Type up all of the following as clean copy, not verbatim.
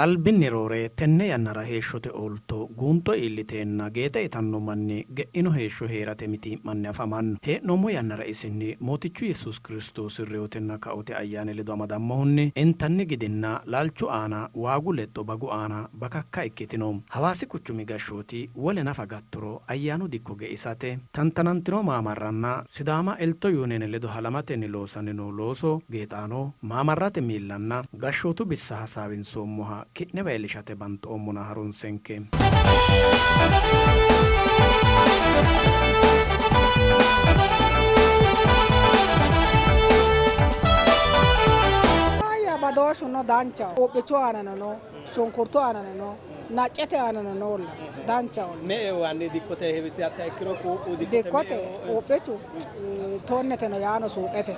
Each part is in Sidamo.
Albinni roore tenne yannara heeshshote oolto guunxo iilliteenna geexe itanno manni ge'ino heeshsho hee'rate mitii'manni afamanno. Hee'noommo yannara isinni Mootichu Yesuus Kiristoosi reyotenna kaote ayyaani ledo amadammohunni intanni gidinna laalchu aana waagu lexxo bagu aana bakakka ikkitino. Hawaasi quchumi gashshooti wole nafa gatturo ayyaanu dikko geisate tantanantino maamarranna Sidaama Elto Yuuniyeene ledo halamatenni loosanni noo looso geexaano, maamarrate miillanna gashshootu bissa hasaawinsoommoha ki'newa iillishate banxoommona harunsenke. Badooshshuno danchaho. Quuphichu aanano no, shunkurtu aanano no, naccete aanano noolla danchaho. Me''eho hanni dikkote heewisi'ratta ikkiro quuphu dikkote Dikkote me''eho? quuphichu tonneteno yaano suuqete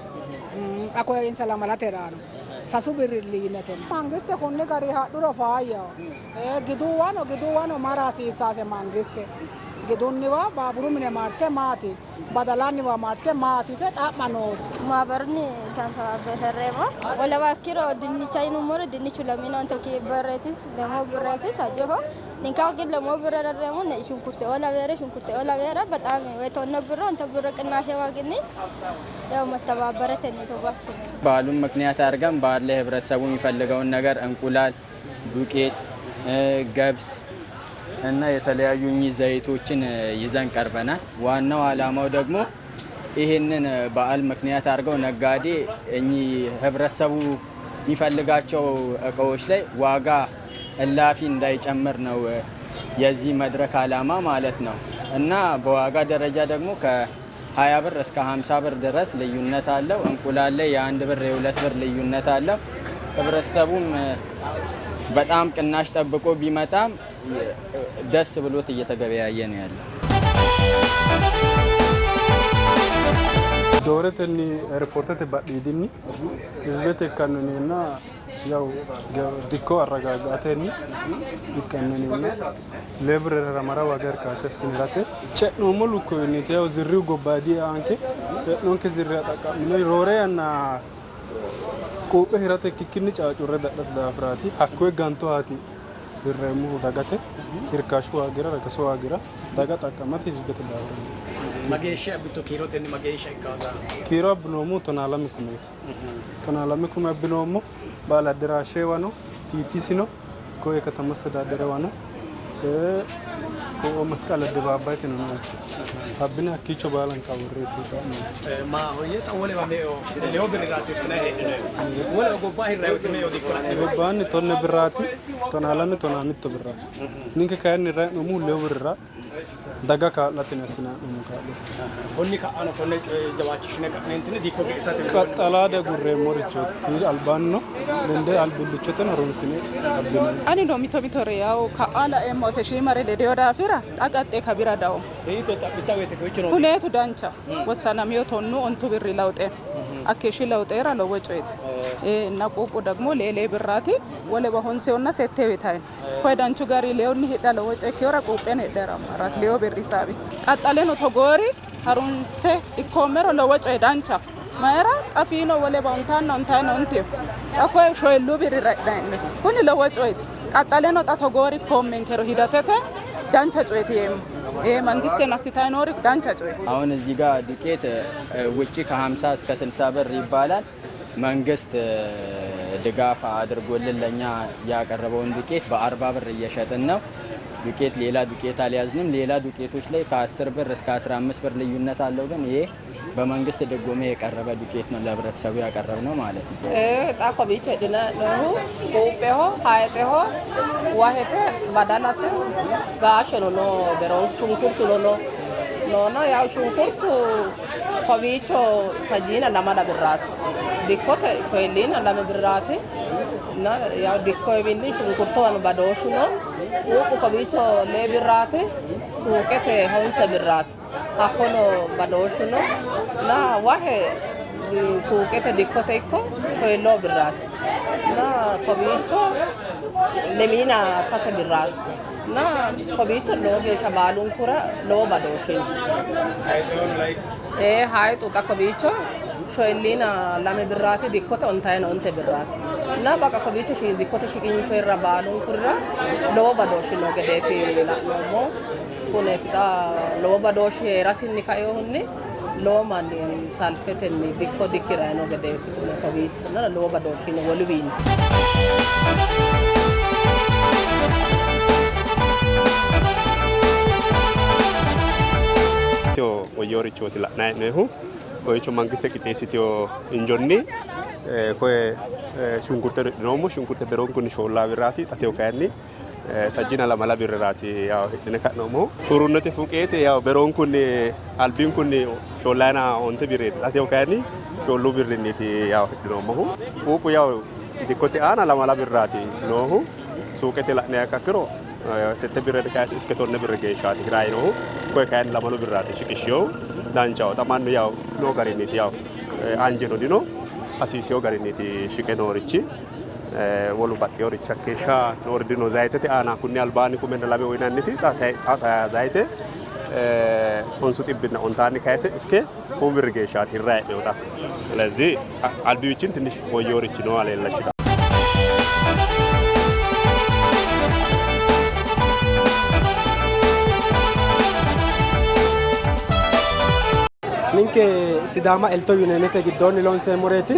xa koye insa lamalate raano sasu birri liinete. Mangiste kunni gari hadhuro faayyaho. Giduwano giduwano mara hasiissase mangiste gidunniwa baaburu mine marte maati badalanniwa marte maati yite xa'ma noose. Maabarunni tantawaabbe hirreemmo. Wolewa ikkiro dinnicha yinummoro dinnichu lamino ontu birreeti lemu birreeti sajjoho. Ninkewa ግን lemu birra hirreemmo shunkurteoo laweere shunkurteoo laweere በጣም ወይ tonne birra onte birra ቅናሽ ዋግኒ ያው መተባበረተኒ togo assineemmo። በዓሉን ምክንያት አድርገን በዓል ላይ ህብረተሰቡ የሚፈልገውን ነገር እንቁላል፣ ዱቄት፣ ገብስ እና የተለያዩ እኚህ ዘይቶችን ይዘን ቀርበናል። ዋናው ዓላማው ደግሞ ይህንን በዓል ምክንያት አድርገው ነጋዴ እኚህ ህብረተሰቡ የሚፈልጋቸው እቃዎች ላይ ዋጋ እላፊ እንዳይጨምር ነው የዚህ መድረክ ዓላማ ማለት ነው። እና በዋጋ ደረጃ ደግሞ ከ20 ብር እስከ 50 ብር ድረስ ልዩነት አለው። እንቁላል ላይ የአንድ ብር የሁለት ብር ልዩነት አለው። ህብረተሰቡም በጣም ቅናሽ ጠብቆ ቢመጣም ደስ ብሎት እየተገበያየ ነው ያለው። Dooretenni airportete badhiidinni hizibete ikkanno yineenna yaw dikko arragaaga'atenni ikkanno yineenna leebirera ramara waaga irkaashe assinirate ce'noommo lukkuwinniiti yaw zirriyu gobbayidi eanke e'nonke zirriya xaqqa'mine roore yanna quuphe hirate ikkikkinni caacurre dadhate daafiraati hakkoye gantohaati hirreemmohu dagate irkaashu waagira rakasu waagira daga xaqqamate hizibete daafira. Mageeshshi abbitto kiirotenni mageeshsha ikkaata? Kiiro abbinoommohu tonaa lame kumeeti. Tonaa lame kume abbinoommo. Baala adderaasheewano tiitisino koye katama astedaaderewano ko'o masqal addebaabayeteno no. Abbine hakkiicho baalanka worreeti xa'mooti. Maahoyye xa wolewa me''eho leewu birriraati hirtinanni heedhinoyihu? Wolewa gobba hirranni woyte me''eho dikko la'nanni? Gobbaanni tonne birraati, tonaa lame tonaa mitto birraati. Ninke kayinni hirranni hee'noommohu leewu birrira daga kaa'late assinanni hee'noommo kaa'looti. Konni ka'ano konne coye jawaachishine ka'neentinni dikko geisate Qaxxalaa diagurreemmorichooti. Albaannino lende albillichoteno harunsine abbineemmo. Anino mito mitore yawo ka'a laeemmo wote shiimare ledeyo daafira xa qaxxe kabira dawoommo. Hiitto xa'mitta woyte kowiicho noo Kuneetu dancha wossanamiyo tonnu ontu birri lawuxe akkeeshshi lawuxeera lowo coyeti እና quuphu ደግሞ lee lee birraati wolewa honseyonna settewe tayino koye danchu gari leyunni hidha lowo coye ikkihura quupheno hidhe leyo birri saabi qaxxaleno togoori harunse ikkoommero lowo coye dancha mayra xafiino wolewa ontaanna ontayino onteho xa koye shoyilluu birrira hidhanni kuni lowo coyeeti qaxxaleno xa togoori ikkoommenkero hidatete dancha coyeeti yeemmo ይሄ መንግስትን assitanni noori dancha coyeeti። አሁን እዚህ ጋር ዱቄት ውጪ ከ50 እስከ 60 ብር ይባላል። መንግስት ድጋፍ አድርጎልን ለኛ ያቀረበውን ዱቄት በ40 ብር እየሸጥን ነው። ዱቄት ሌላ ዱቄት አልያዝንም። ሌላ ዱቄቶች ላይ ከ10 ብር እስከ 15 ብር ልዩነት አለው። ግን ይሄ በመንግስት ድጎማ የቀረበ ዱቄት ነው ለህብረተሰቡ ያቀረብ ነው ማለት ነው። Xa kowiicho hidhinannihu quupheho, hayixeho, wahete, badalate, gaasheno no beroon shunkurtuno no noona yaw shunkurtu kowiicho sajjiina lamala birraati dikkote shoyilliina lame birraati እና ያው dikkowiinni shunkurtowano badooshshu no quuphu kowiicho lee birraati suuqete honse birraati hakkono badooshshu no እና wahe suuqete dikkote ikko shoyilloo birraati እና kowiicho lemiina sase birraati እና kowiicho lowo geeshsha baalunkura lowo badooshshi no. Ee hayixu xa kowiicho shoyilliina lame birraati dikkote ontayina onte birraati እና እና በቃ kowiicho dikkote shiqinshoyirra baalunkurira lowo badooshshi noo gedeeti la'noommo. Kuneeti xa lowo badooshshi heerasinni kainohunni lowo manni salfetenni dikko dikkiranni noo gedeeti kune kowiicho lowo badooshshi no woluwiinni. Woyyorichooti la'nayi hee'noyihu kowiicho mangiste qixxeessiteyo injonni koye shunkurteno hidhinoommo. Shunkurte beroonkunni shoollaa birraati. Xa teyo kayinni sajjina lamala birriraati yaw hidhine ka'noommohu. Furunnote fuqeete yaw beroonkunni albinkunni shoollayina onte birreeti. Xa teyo kayinni shoollu birrinniiti yaw hidhinoommohu. Quuphu yaw dikkote aana lamala birraati noohu. Suuqete la'niha ikkiro sette birrenni kayise iske tonne birri geeshshaati hirayi noohu. Koye kayinni lamalu birraati shiqishshinohu. Danchaho. Xa mannu yaw noo garinniiti yaw anjeno dino hasiiseyo garinniiti shiqe noorichi. Wolu baxxeworichi hakkeeshsha noori dino. Zayitete aana kunni albaanni kumenna lame uyinanniti xa zayite honsu xibbinna ontaanni kayise iske kumu birri geeshshaati hirrayi hee'noyihu xa. ስለዚህ albiwichinni ትንሽ woyyeworichi nooha leellishshanno. Ninke Sidaama Elto Yuniyenete giddoonni loonseemmoreeti.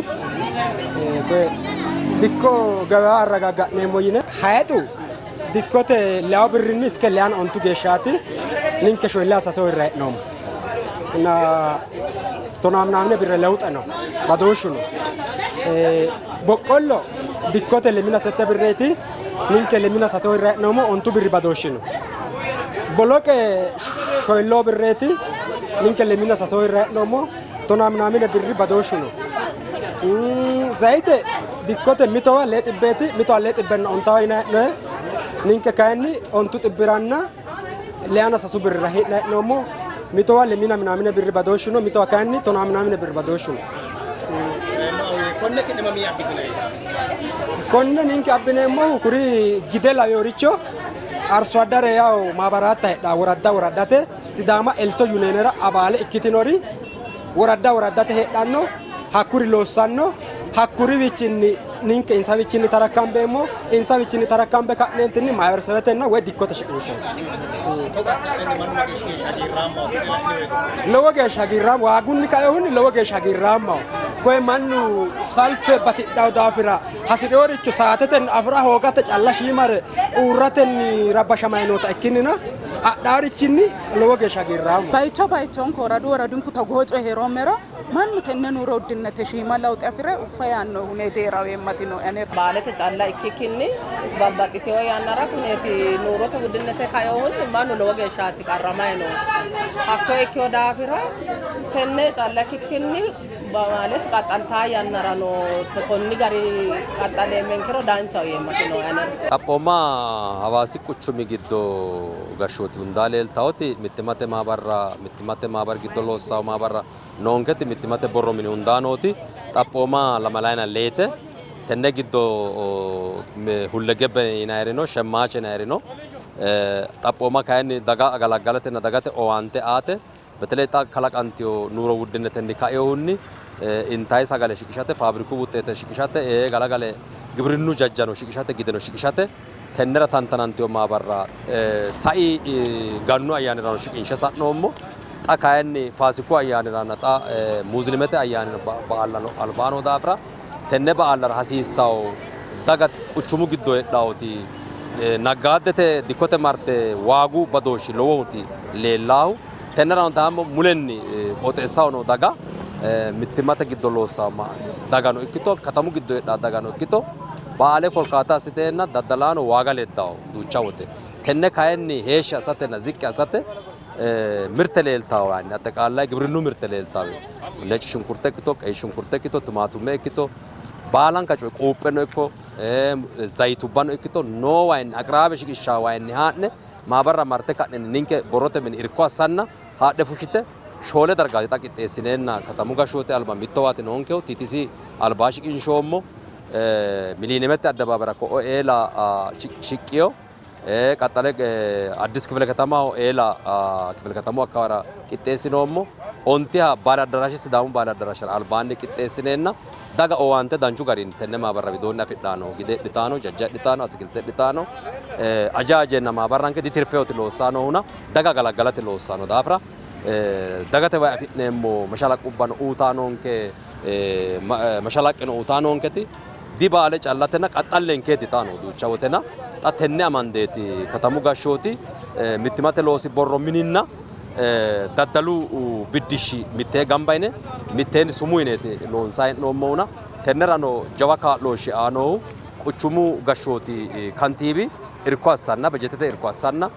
Dikko gaweya arragaga'neemmo yine hayixu dikkote lewu birrinni iske leyana ontu geeshshaati. Ninke shoyillaa saseho hirra hee'noommo. እና tonaa minaamine birre lewuxe no badooshshu no. Boqqollo dikkote lemina sette birreeti. Ninke lemina saseho hirra hee'noommo ontu birri badooshshi no. Boloqe shoyilloo birreeti. Ninke lemina saseho hirra hee'noommo tonaa minaamine birri badooshshu no. Zayite dikkote mitowa lee xibbeeti mitowa lee xibbenna ontawa yinanni hee'noyi. Ninke kayinni ontu xibbiranna leyana sasu birrira hidhanni hee'noommo. Mitowa lemina minaamine birri badooshshu no mitowa kayinni tonaa minaamine birri badooshshu no. Konne ki'ne mamii abbitinanni? Konne ninke abbineemmohu kuri gide lawinoricho arso addare yaw maabaratta heedhawo woradda woraddate Sidaama Elto Yuniyenera abaale ikkitinori woradda woraddate heedhanno hakkuri loossanno hakkuriwichinni ninke insawichinni tarakkambeemmo insawichinni tarakkambe ka'neentinni mahiberesebetenna woy dikkote shiqinsheemmo. Togo assidhanni mannu mageeshshi geeshsha hagiirraammaho ki'ne la'ini woyite? Lowo geeshsha hagiirraammaho waagunni kainohunni lowo geeshsha hagiirraammaho. Koye mannu salfe batidhanno daafira hasi'rinoricho saatetenni afi'ra hoogate calla shiimare uurratenni rabbashamanni noota ikkinnina adhaarichinni lowo geeshsha hagiirraammaho. Bayicho bayichonko woradu woradunku togoo coyi hee'roommero mannu tenne nuuro uddinnete shiima lawuxe afi're uffa yaanno huneeti hee'raweemmati nooe ane. Baalete calla ikkikkinni babbaxxitino yannara kuneeti nuurote wuddinete kainohunni mannu lowo geeshshaati qarramayi noohu. Hakkoye ikkino daafira tenne calla ikkikkinni ማለት qaxxaltaa yannarano konni gari qaxxaleemmenkero danchaho yeemmati nooe anera. Xaphooma Hawaasi quchumi giddo gashshooti hundaa leeltawoti mittimmate maabarra mittimmate maabari giddo loossawo maabarra noonketi mittimmate borro mini hundaa nooti xaphooma lamalayina leete tenne giddo hullegebbe yinayiri no, shemmaache yinayiri no. Xaphooma kayinni daga agalaggalatenna dagate owaante aate በተለይ xa kalaqantino nuuro wuddinnetenni kainohunni intayi sagale shiqishate faabriku wuxeete shiqishate galagale gibrinnu jajjano shiqishate gideno shiqishate tennera tantanantino maabarra sai gannu ayyaanirano shiqinshe sa'noommo. Xa kayinni faasiku ayyaaniranna xa muzilimete ayyaanino ba'allano albaa noo daafira tenne ba'allara hasiissawo daga quchumu giddo heedhawoti naggaaddete dikkote marte waagu badooshshi lowohuti leellaahu. Tennerano daammo mulenni qooxeessaho noo daga mittimmate giddo loossawo dagano ikkito katamu giddo heedhawo dagano ikkito baale korkaata assiteenna daddalaano waaga leddawo duucha wote. Tenne kayinni heeshshi assatenna ziqqi assate mirte leeltawo yaanni aጠቃላይ ግብርኑ mirte leeltawo ነጭ ሽንኩርት ikkito ቀይ ሽንኩርት ikkito tumaatume ikkito baalanka coye quupheno ikko zayitubbano ikkito noo wayinni aqiraabe shiqishshawo wayinni haa'ne maabarra marte ka'nenni ninke borrote mini irko assanna haadhe fushshite shoole dargaati xa qixxeessineenna katamu gashshooti alba mittowaati noonkehu TTC albaa shiqinshoommo miliinemete addabaabera ko'o eela shiqqiyo qaxxale Addis kifile katamaho eela kifile katamu akkawara qixxeessinoommo. Ontiha Baali Addaraashe Sidaamu Baali Addaraashera albaanni qixxeessineenna daga owaante danchu garinni tenne maabarra widoonni afidhanno. Gide hidhitanno, jajja hidhitanno, atikilte hidhitanno. Aja ajeenna maabarranke ditirfeoti loossanni noohuna daga galaggalate loossanno daafira dagate way afi'neemmo mashalaqqubbano uuyitannonke mashalaqqeno uuyitanonketi dibaale callatena qaxxallenkeeti xaano duucha wotena xa tenne amandeeti katamu gashshooti mittimate loosi borro mininna daddalu biddishshi mittee gamba yine mitteenni sumuu yineeti loonsanni hee'noommohuna tennerano jawa kaa'looshshe aa noohu quchumu gashshooti kantiibi irko assanna bejetete irko assanna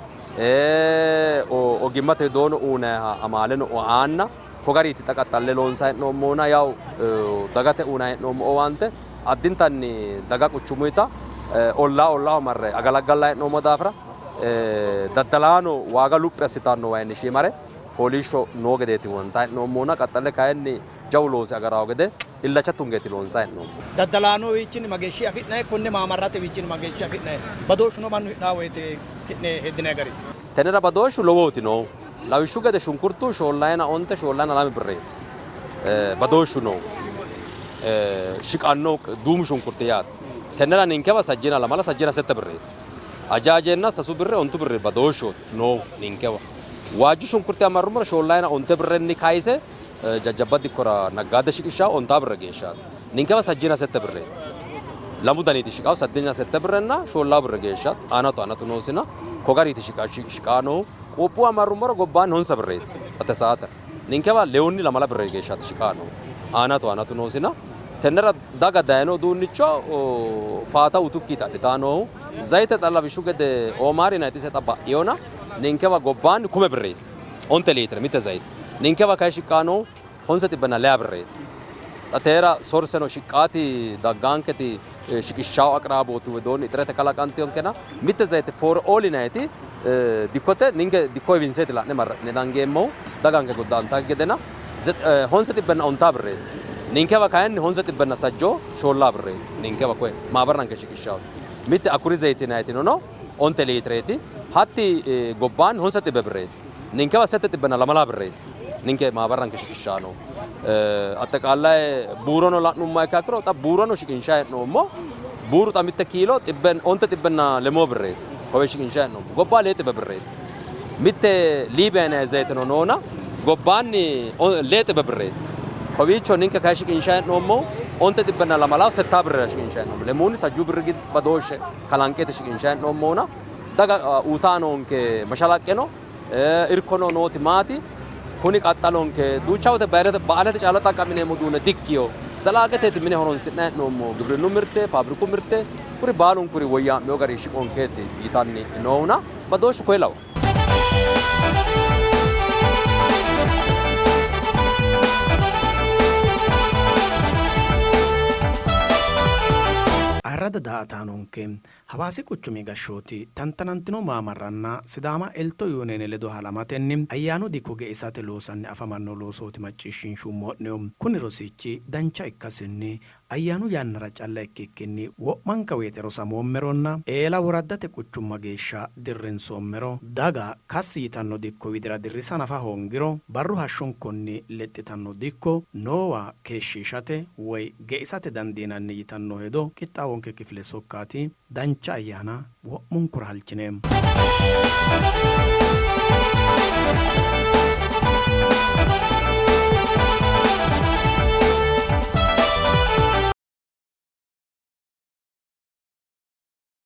ogimmate widoono uynanniha amaaleno aanna ko gariiti xa qaxxalle loonsanni hee'noommohuna yawu dagate uynanni hee'noommo owaante addintanni daga quchumuyita ollaa ollaaho marre agalaggallanni hee'noommo daafira daddalaano waaga luphi assitanno wayinni shiimare fooliishsho noo gedeeti huwantanni hee'noommohuna qaxxalle kayinni jawu loosi agarawo gede illacha tungeeti loonsanni hee'noommo. Daddalaanowiichinni mageeshshi afi'nanni? Konne maamarratewiichinni mageeshshi afi'nanni? Badooshshuno mannu hidhanno woyte ki'ne heddinanni gari? Tennera badooshshu lowohuti noohu. Lawishshu gede shunkurtu shoollayina onte shoollayina lame birreeti badooshshu noohu shiqanno duumu shunkurti yaate. Tennera ninkewa sajjina lamala sajjina sette birreeti. Ajaajeenna sasu birre ontu birri badooshshu noohu ninkewa. Waajju shunkurti amarrummoro shoollayina onte birrenni kayise jajjabba dikkora naggaade shiqishshahu ontaa birre geeshshaati. Ninkewa sajjina sette birreeti. Lamu daniti shiqahu sajjina sette birrenna shoollaa birre geeshsha anatu anatu noosina ko gariiti shiqaa noohu. Quuphu amarrummoro gobbaanni honsa birreeti xate saatera. Ninkewa lewunni lamala birre geeshshaati shiqaa noohu. Anatu anatu noosina tennera daga dayino uduunnicho faata utukkiiti adhitaa noohu. Zayite xa lawishshu gede Oomaari yinanniti ise xa ba'inona ninkewa gobbaanni kume birreeti. Onte liitire mitte zayite. Ninkewa kayi shiqqaa noohu honse xibbenna leya birreeti. Xa teera sorseno shiqqaati daggaanketi shiqishshawo aqiraabooti widoonni ixirete kalaqantiyonkena mitte zayite for all yinanniti dikkote ninke dikko heewinseeti la'ne marra'ne dangeemmohu daganke godda'antakki gedena honse xibbenna ontaa birreeti. Ninkewa kayinni honse xibbenna sajjoo shoollaa birreeti. Ninkewa koye maabarranke shiqishshawo. Mitte akuri zayite yinannitino no onte liitireeti. Hatti gobbaanni honse xibbe birreeti. Ninkewa sette xibbenna lamalaa birreeti. Ninke maabarranke shiqishshaano. Axxeqaalaye buurono la'nummoha ikkiha ikkiro xa buurono shiqinshayi hee'noommo. Buuru xa mitte kiilo onte xibbenna lemoo birreeti. Kowe shiqinshayi hee'noommo. Gobba lee xibbe birreeti. Mitte Liibiya yinanni zayiteno noona gobbaanni lee xibbe birreeti. Kowiicho ninke kayi shiqinshayi hee'noommohu onte xibbenna lamalaa settaa birrira shiqinshayi hee'noommo. Lemuunni sajjuu birri badooshshe kalanqeeti shiqinshayi hee'noommohuna daga uyitaa noonke mashalaqqeno irkono nooti maati? Kuni qaxxalonke duucha wote ba'alete calla xaqqa'mineemmo uduunne dikkino. Zalaaqeteeti mine horonsi'nanni hee'noommo gibrinnu mirte, faabriku mirte kuri baalunkuri woyyaa'mino garinni shiqonkeeti yitanni noohuna badooshshu koye lawanno. Ayirradda daa''ataanonke, Hawaasi quchumi gashshooti tantanantino maamarranna Sidaama Elto Yuuniyeene ledo halamatenni ayyaanu dikko geisate loosanni afamanno loosooti macciishshiinshummo'nehu. Kuni rosichi dancha ikkasinni ayyaanu yannara calla ikkikkinni wo'manka woyte rosamoommeronna eela woraddate quchumma geeshsha dirrinsoommero daga kassi yitanno dikko widira dirrisa nafa hoongiro barru hashshunkonni lexxitanno dikko noowa keeshshiishate woy geisate dandiinanni yitanno hedo qixxaawonke kifile sokkaati. Dancha ayyaana wo'munkura halchineemmo.